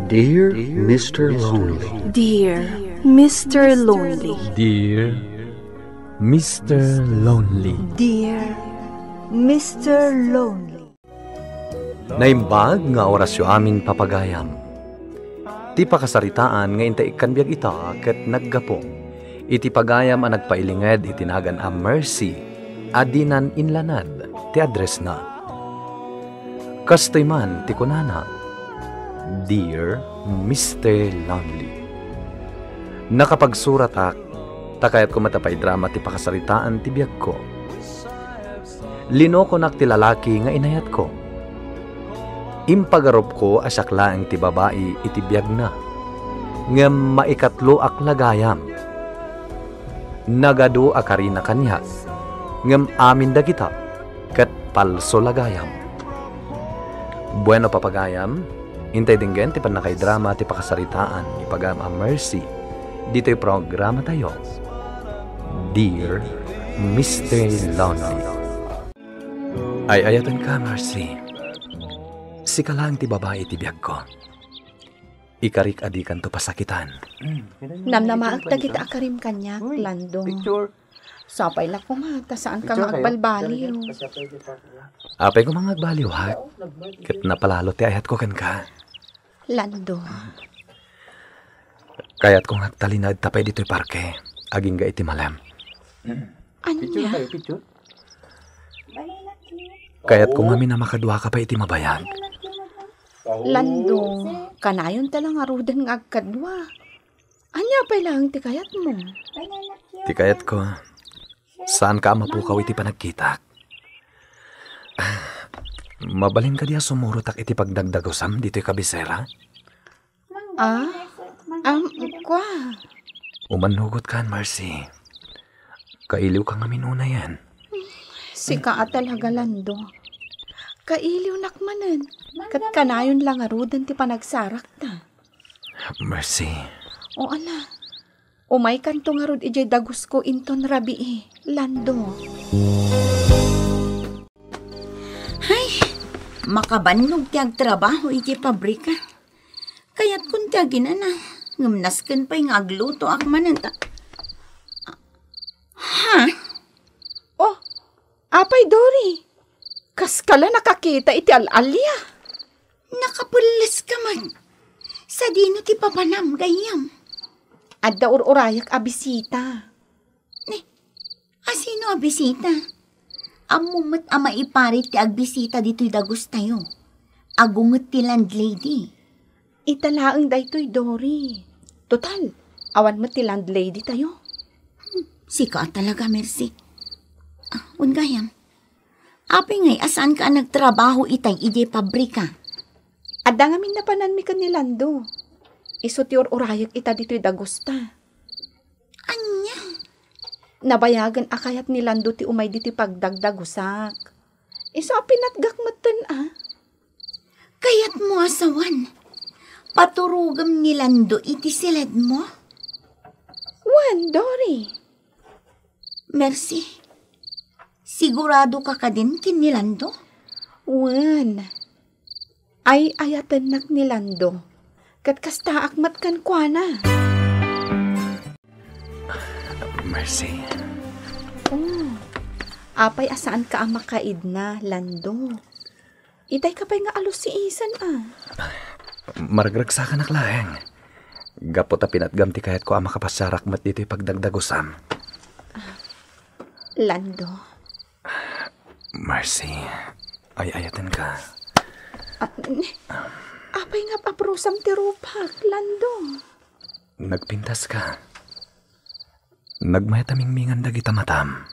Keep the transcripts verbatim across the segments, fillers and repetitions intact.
Dear Mister Lonely. Dear Mister Lonely. Dear Mister Lonely. Dear Mister Lonely. Naimbag nga orasyo amin, papagayam. Ti pakasaritaan nga inta ikkan biag ita ket naggapu iti pagayam a nagpailinged iti nagan a Mercy a dinan inlanad ti addressna. Kastoy man ti kunana, "Dear Mister Lonely." Nakapagsuratak, ta kayatko met a paidrama ti pakasaritaan ti biagko. Linokonak ti lalaki nga inayatko. Impagarupko a siak laeng ti babai iti biagna. Ngem maikatloak la gayam. Nagadu a karina kaniak, ngem amin dagita ket palso la gayam. Bueno, papagayam, intay denggen ti pannakaidrama ti pakasaritaan ni pagayam a Mercy ditoy programatayo, Dear Mister Lonely. Ay-ayatenka, Mercy. Sika laeng ti babai iti biagko. Ikarik a dikanto pasakitan. Namnamaek dagita a karim kaniak, Lando. Sapay la koma ta saanka nga agbalbaliw. Apay koma nga agbaliwak, ket napalalo ti ayatko kenka. Lando. Kayatko nga agtalinaedta pay ditoy parke, agingga iti malem. Ania? Kayatko ngamin a makaduaka pay iti mabayag. Lando, kanayonta la ngaruden nga agkadua. Ania pay laeng ti kayatmo? Ti kayatko, saanka a mapukaw iti panagkitak. Mabalin kadi a sumurotak iti pagdagdagusam ditoy kabisera? Ah? Am, kua. Umannugotkan, Mercy. Kailiwka ngamin unayen. Sika a talaga, Lando. Kailiwnak manen. Ket kanayon la ngaruden ti panagsarakta. Mercy. O, ala. Umaykanto ngarud idiay dagusko inton rabii, Lando. Hay, makabannog ti agtrabaho idiay pabrika. Kayatkon ti aginana, ngem nasken pay nga aglutoak manen ta. Ha? Oh, apay, Dory? Kaska la nakakita iti al-alia? Nakapelles ka man. Sadino ti papanam, gayyem? Adda ur-urayak a bisita. Ne, asino a bisita? Ammo met a maiparit ti agbisita ditoy dagustayo. Agunget ti landlady. Ita laeng daytoy, Dory. Total, awan met ti landlady tayo. Hmm, sika a talaga, Mercy. Ah, wen gayyem. Apay ngay a saanka a nagtrabaho itay idiay pabrika? Adda ngamin napananmi ken ni Lando. Isu ti ur-urayek ita ditoy dagusta. Ania? Nabayagen a kayat ni Lando ti umay ditoy pagdagdagusak. Isu a pinatgak metten a. Kayatmo a sawen, paturogem ni Lando iti siledmo? Wen, Dory. Mercy, siguradoka kadin ken ni Lando? Wen. Ay-ayatennak ni Lando. Ket kastaak met kenkuana. Mercy. Oh, apay a saanka a makaidna, Lando? Itay ka pay nga alusiisen a. Maregragsakan laeng. Gapu ta pinatgam ti kayatko a makapasiarak met ditoy pagdagdagusam. Lando. Mercy, ay-ayatenka. Ah, ne, apay nga paprusam ti rupak, Lando? Nagpintaska. Nagmayat a mingmingan dagita matam.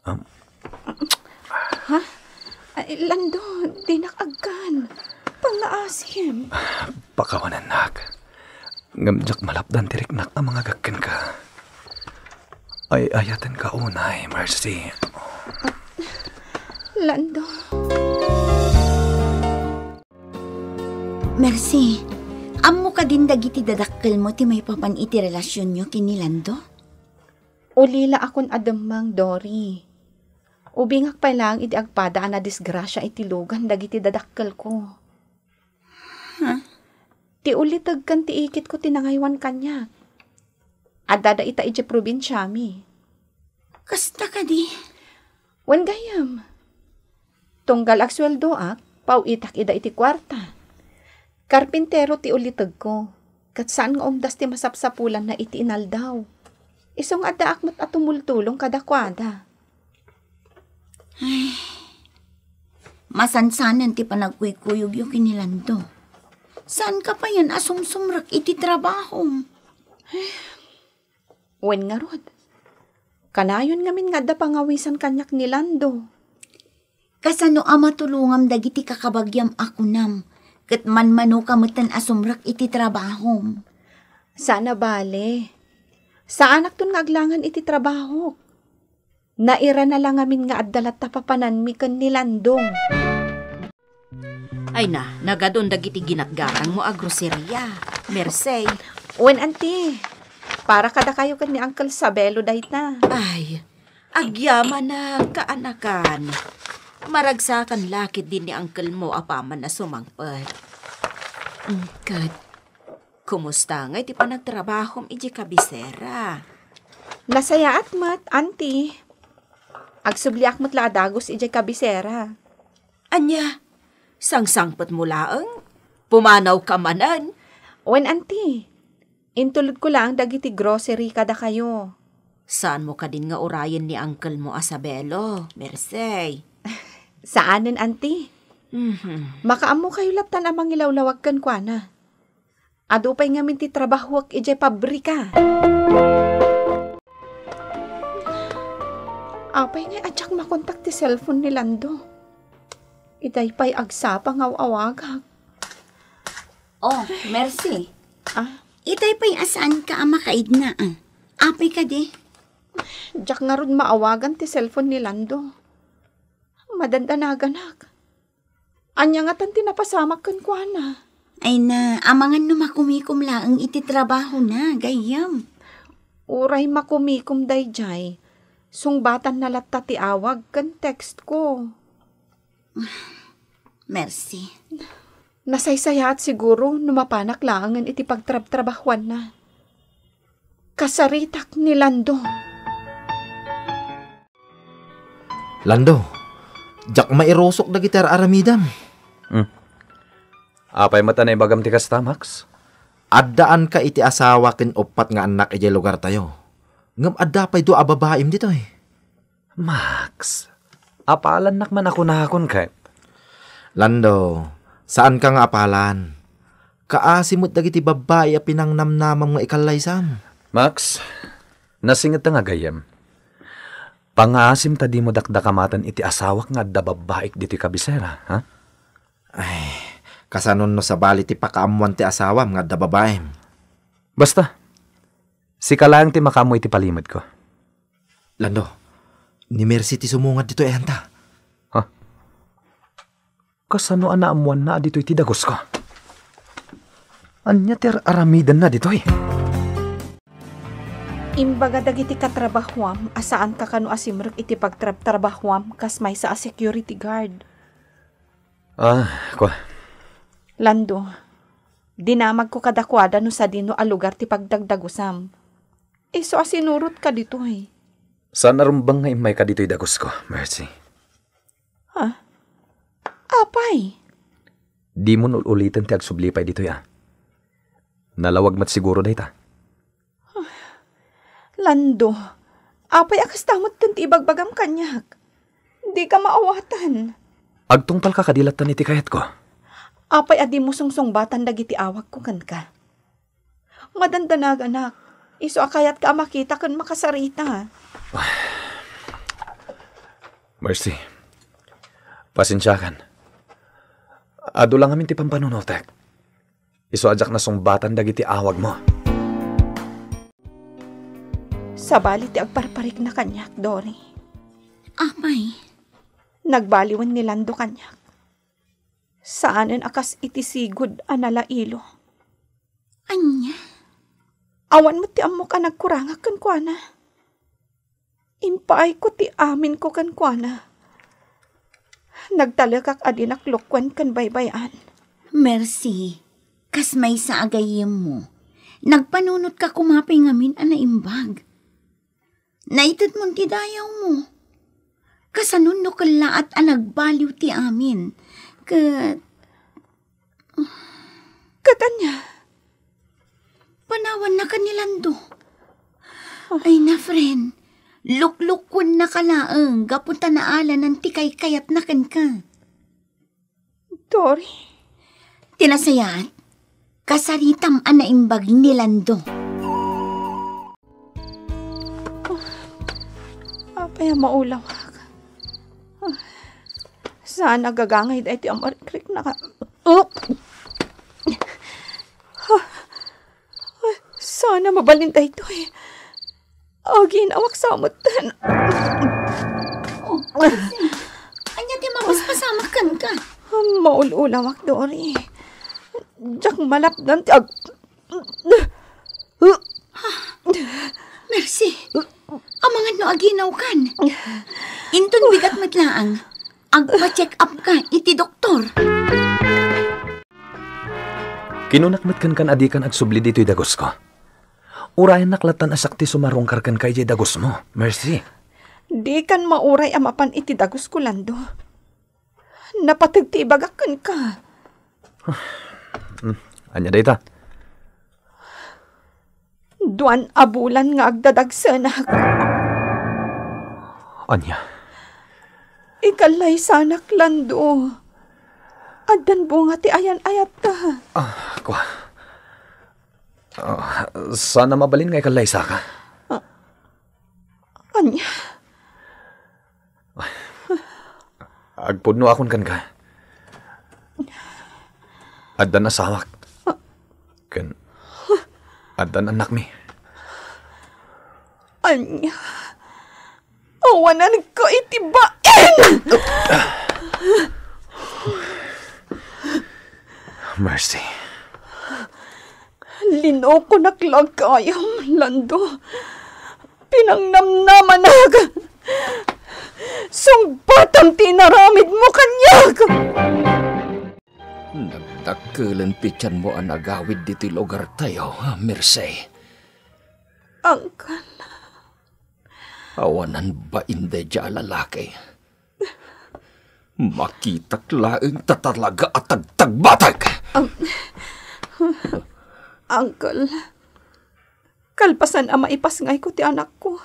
Um, Ha? Ay, Lando, dinak agkan. Pangngaasim. Pakawanennak. Ngem diak malapdan ti riknak a mangagak kenka. Ay-ayatenka unay, Mercy. Lando. Mercy, ammo kadin dagiti dadakkelmo ti maipapan iti relasionyo ken ni Lando? Ulilaakon a demmeng, Dory. Ubingak pay laeng idi agpada a nadisgrasia iti lugan dagiti dadakkelko. Ha? Ti uliteg ken ti ikitko ti nangaywan kaniak. Addada ita idiay probinsiami. Kasta kadi? Wen gayyem. Tunggal agsueldoak, paw-itak ida iti kuarta. Karpintero ti ulitegko, ket saan nga umdas ti masapsapulanna iti inaldaw. Isu nga addaak met a tumultulong kadakuada. Ay, masansanen ti panagkuykuyogyo ken ni Lando. Saanka payen a sumsumrek iti trabahom? Wen ngarud, kanayon ngamin nga adda pangawisan kaniak ni Lando. Kasano a matulongam dagiti kakabagiam a kunam, ket manmanoka metten a sumrek iti trabahom? Saan a bale. Saanakton nga aglangan iti trabahok. Nairana la ngamin nga adda latta papananmi ken ni Lando. Ay na, nagadun dagiti ginatgatangmo a groceria. Merced. Wen, anti. Para kadakayo ken ni Uncle Sabelo dayta. Ay, agyamanak, kaanakan. Maragsakan la ketdi ni uncle mo a paman a sumangpet. Mm, ket, kumusta ngay ti panagtrabahom idiay kabisera? Nasayaat met, anti. Agsubliak met la a dagus idiay kabisera. Ania, sangsangpetmo laeng? Pumanawka manen? Wen, anti. Intulodko laeng dagiti grocery kadakayo. Saanmo kadin nga urayen ni uncle mo a Sabelo, Merced? Saanen, anti. Mhm. Makaammokayo lattan a mangilawlawag kenkuana. Adu pay ngamin ti trabahuek idiay pabrika. Apay ngay a diak makontak ti cellphone ni Lando? Itay pay agsapa nga aw-awagak. Oh, Mercy. Ah? Itay pay a saanka a makaigna, ah. Apay kadi? Diak ngarud maawagan ti cellphone ni Lando. Madandanaganak. Ania ngatan ti napasamak kenkuana? Ay na, amangan no makumikom laeng iti trabahona, gayyem. Uray makumikom daydiay, sungbatanna latta ti awag ken text ko. Mercy. Nasaysayaat siguro no mapanak laengen iti pagtrabtrabahuanna. Kasaritak ni Lando. Lando, diak mairusok dagiti ar-aramidem. Hmm. Apay met a naibagam ti kasta, Max? Addaanka iti asawa ken uppat nga annak idiay lugartayo. Ngem adda pay dua a babaim ditoy. Max, apalannak man a kunakon ket. Lando, saanka nga apalan. Kaasi met dagiti babbai a pinangnamnamam nga ikallaysam. Max, nasingetta nga gayyem. Pangaasim ta dimo dakdakamaten iti asawak nga adda babbaik ditoy kabisera, ha? Ay, kasanon no sabali ti pakaammoan ti asawam nga adda babaim? Basta, sika laeng ti makaammo iti palimedko. Lando, ni Mercy ti sumungad ditoy ayanta. Ha? Kasano a naammoanna a ditoy ti dagusko? Ania ti ar-aramidenna ditoy? Imbaga dagiti katrabahuam a saanka kano a simrek iti pagtrabtrabahuam kas maysa a security guard. Ah, kua. Lando, dinamagko kadakuada no sadino a lugar ti pagdagdagusam. Isu a sinurotka ditoy. Saan a rumbeng nga immayka ditoy dagusko, Mercy. Ha? Apay? Dimo ul-uliten ti agsubli pay ditoy, a. Nalawag met siguro dayta. Lando, apay a kasta metten ti ibagbagam kaniak? Dika maawatan. Agtungpalka kadi lattan iti kayatko? Apay a dimo sungsungbatan dagiti awagko kenka? Madandanaganak, isu a kayatka a makita ken makasarita. Mercy, pasensiakan. Adu la ngamin ti pampanunotek. Isu a diak nasungbatan dagiti awagmo. Sabali ti agparparikna kaniak, Dory. Apay? Nagbaliwen ni Lando kaniak. Saanen a kas iti sigud a nalailo. Ania? Awan met ti ammok a nagkurangak kenkuana. Impaayko ti aminko kenkuana. Nagtalekak a dinak lukuen ken baybay-an. Mercy, Kas maysa a gayyemmo, nagpanunotka koma pay ngamin a naimbag. Naitedmon ti dayawmo. Kasanon no kellaat a nagbaliw ti amin? Ket Ket ania? Panawannakan ni Lando. Ay na, friend. Luklukkuennaka laeng gapu ta naalanan ti kaykayatna kenka. Tori. Ti nasayaat, kasaritam a naimbag ni Lando. Apay a maulawak? Saan a gagangay daytoy a marikriknak. Saan a mabalin daytoy? Aginawak sa metten. Oh, Mercy. Ania ti mapaspasamak kenka? Maul-ulawak, Dory. Diak malapdan ti ag-, Mercy, amangan no aginawkan. Inton bigat met laeng, agpa-check up ka iti doktor. Kinunak met kenkan a dikan agsubli ditoy dagusko. Urayannak lattan a sakti sumarungkar kenka idiay dagusmo, Mercy. Dikan mauray a mapan iti dagusko, Lando. Napateg ti ibagak kenka. Hmm, ania dayta? Duan a bulan nga agdadagsenak. Ania? Ikallaysanak, Lando. Addan bunga ti ayan-ayatta. Ah, kua. Ah, saan a mabalin nga ikallaysaka? Ah, ania? Agpudnoakon kenka. Addan asawak. Ken addan annakmi. Ania? Awananka iti bain! Mercy. Linokonak la gayam, Lando. Pinangnamnamanak. Sungbatam ti inaramidmo kaniak. Nagdakkelan ti tianmo a nagawid ditoy lugartayo, Mercy. Uncle. Awanan bain daydiay a lalaki. Makitak laeng ta talaga a tagtagbatek. Um, Uncle, kalpasan a maipasngayko ti anakko,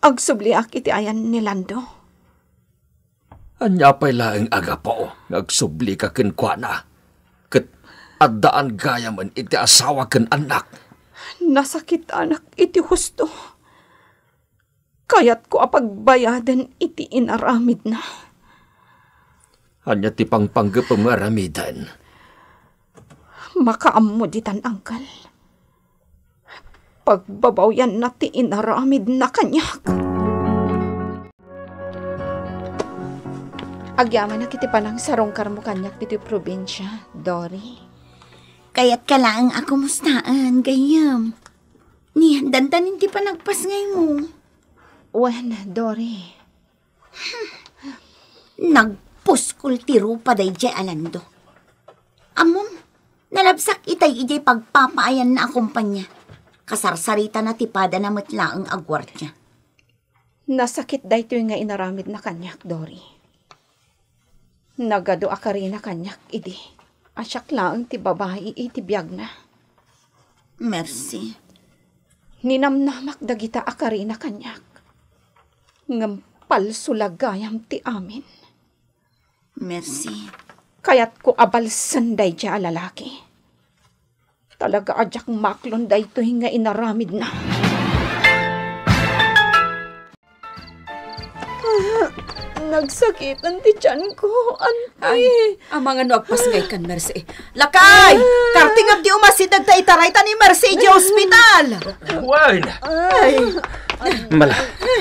agsubliak iti ayan ni Lando. Ania pay laeng a gapu nga agsublika kenkuana? Ket addaan gayamen iti asawa ken annak. Nasakitanak iti husto. Kayatko a pagbayaden iti inaramidna. Ania ti pangpanggepem nga aramiden? Makaammo ditan, Uncle. Pagbabawianna ti inaramidna kaniak. Agyamanak iti panangsarungkarmo kaniak ditoy probinsia, Dory. Kayatka laeng a kumustaen, gayyem. Ni, dandanin ti panagpasngaymo. Wen, Dory. Nagpuskol ti rupa daydiay a Lando. Ammom, nalabsak itay idiay pagpapaayanna a kompania. Kasarsaritana ti padana met laeng a guardia. Nasakit daytoy nga inaramidna kaniak, Dory. Nagadu a karina kaniak idi a siak laeng ti babai iti biagna. Mercy. Ninamnamak dagita a karina kaniak. Ngem palso la gayam ti amin. Mercy. Kayatko a balsen daydiay a lalaki. Talaga a diak maklon daytoy nga inaramidna. Nagsakiten ti tianko, anti. Ay, amangan no agpasngaykan, Mercy. Lakay, kartingam ti umasideg ta itarayta ni Mercy idiay ospital. Wen. Ay. Mala,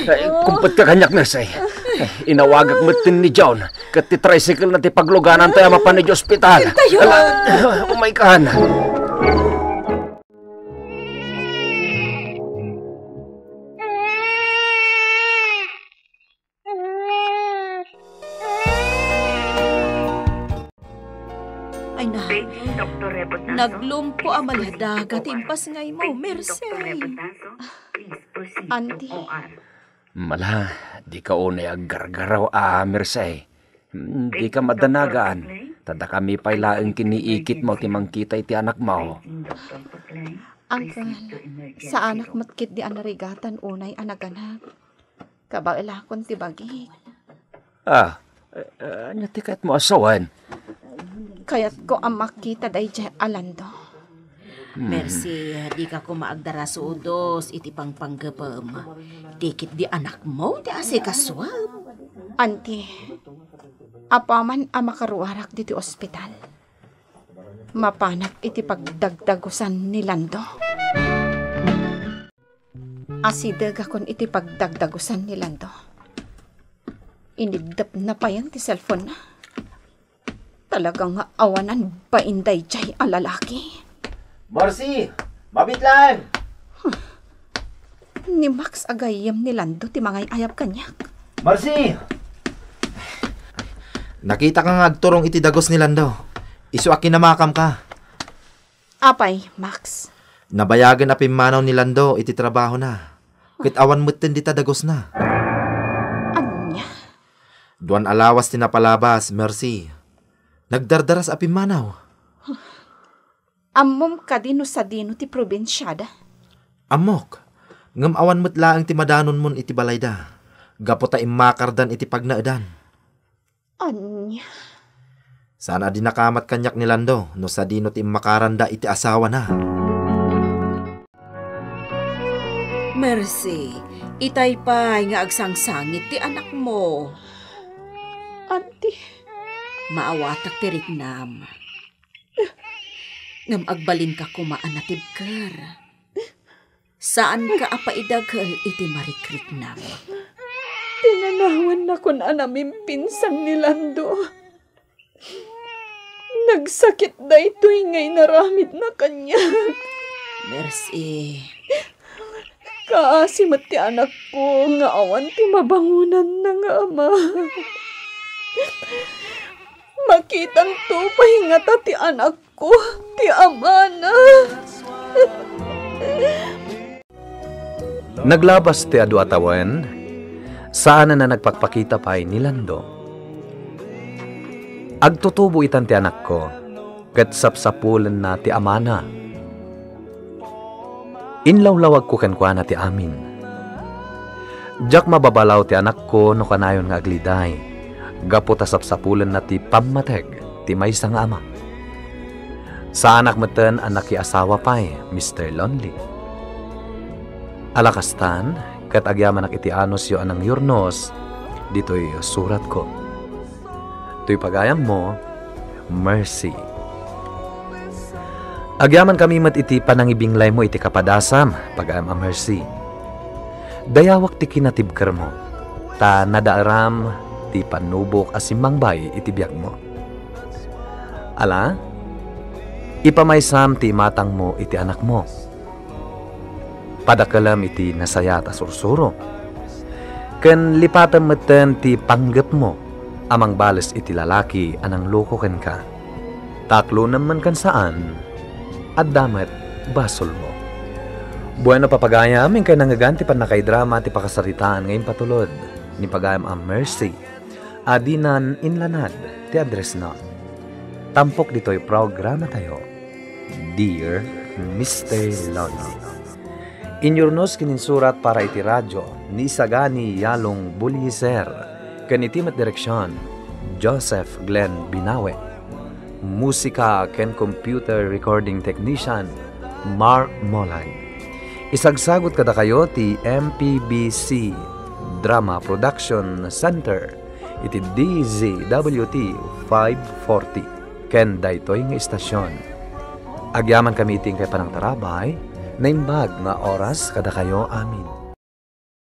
ay, kumpet ka kaniak, Mercy. Ay, inawagak met ni John. Ket ti tricycle na ti paglugananta a mapan idiay ospital. Intayo. Ala, umay kan. Ay na, naglumpo a maladaga ti impasngaymo, Mercy. Auntie. Mala, dika unay aggargaraw a, Mercy. Dika madanagan, ta dakami pay laeng ken ni ikitmo ti mangkita iti anakmo. Uncle, saanak met ketdi a narigatan unay a naganak. Kabaelakon ti bagik. Ah, eh, eh, ania ti kayatmo a sawen? Kayatko a makita daydiay a Lando. Hmm. Mercy, dika koma agdarasudos iti pangpanggepem. Ti ketdi anakmo ti asikasuem. Auntie, apaman a makaruarak ditoy ospital, mapanak iti pagdagdagusan ni Lando. Asidegakon iti pagdagdagusan ni Lando. Iniddepna payen ti cellphone-na. Talaga nga awanan bain daydiay a lalaki. Marcy! Mabit laeng! Ni Max a gayyem ni Lando ti mangay-ayab kaniak. Marcy! Nakitaka nga agturong iti dagus ni Lando. Isu a kinamakamka. Apay, Max? Nabayagen a pimmanaw ni Lando iti trabahona, ket awan metten dita dagusna. Ania? Duan a lawas ti napalabas, Mercy. Nagdardaras a pimmanaw. Ammom kadi no sadino ti probinsiada? Ammok, ngem awan met laeng ti madanonmon iti balayda, gapu ta immakardan iti pagnaedan. Ania? Saan a di nakamat kaniak ni Lando no sadino ti immakaranda iti asawana. Mercy, itay pay nga agsangsangit ti anakmo. Auntie. Maawatak ti riknam. Ngem agbalinka koma a natibker. Saanka a paidagel iti marikriknam. Pinanawannakon a namimpinsan ni Lando. Nagsakit daytoy nga inaramidna kaniak. Mercy. Kaasi met ti anakko nga awan ti mabangonanna nga ama. Makitanto pay ngata ti anakko ti amana. Naglabas ti adu a tawen, saanen a nagpakpakita pay ni Lando. Agtutubo itan ti anakko, ket sapsapulenna ti amana. Inlawlawagko kenkuana ti amin. Diak mababalaw ti anakko no kanayon nga agliday, gapu ta sapsapulenna ti pammateg ti maysa nga ama. Saanak metten a nakiasawa pay, Mister Lonely. Ala kastan, ket agyamanak iti anusyo a nangyurnos ditoy suratko. Toy pagayammo, Mercy. Agyamankami met iti panangibinglaymo iti kapadasam, pagayam a Mercy. Dayawak ti kinatibkermo, ta nadaeram ti pannubok a simmangbay iti biagmo. Ala, ipamaysam ti imatangmo iti anakmo. Padakelem iti nasayaat a sursuro. Ken lipatem metten ti panggepmo a mangbales iti lalaki a nangloko kenka. Ta aklonem man ken saan, adda met basolmo. Bueno, papagayam, inkay nangngegan ti pannakaidrama ti pakasaritaan nga impatulod ni pagayam a Mercy. A dinan inlanad ti addressna. Tampok ditoy programatayo, Dear Mister Lonely. Inyurnos ken insurat para iti radio ni Isagani Yalong Bulliser ken iti met direksion, Joseph Glenn Binawe. Musika ken computer recording technician, Mark Molag. Isagsagut kadakayo ti M P B C Drama Production Center iti D Z W T five forty ken daytoy nga istasyon. Agyamankami iti inkay panangtarabay, naimbag nga oras kadakayo amin.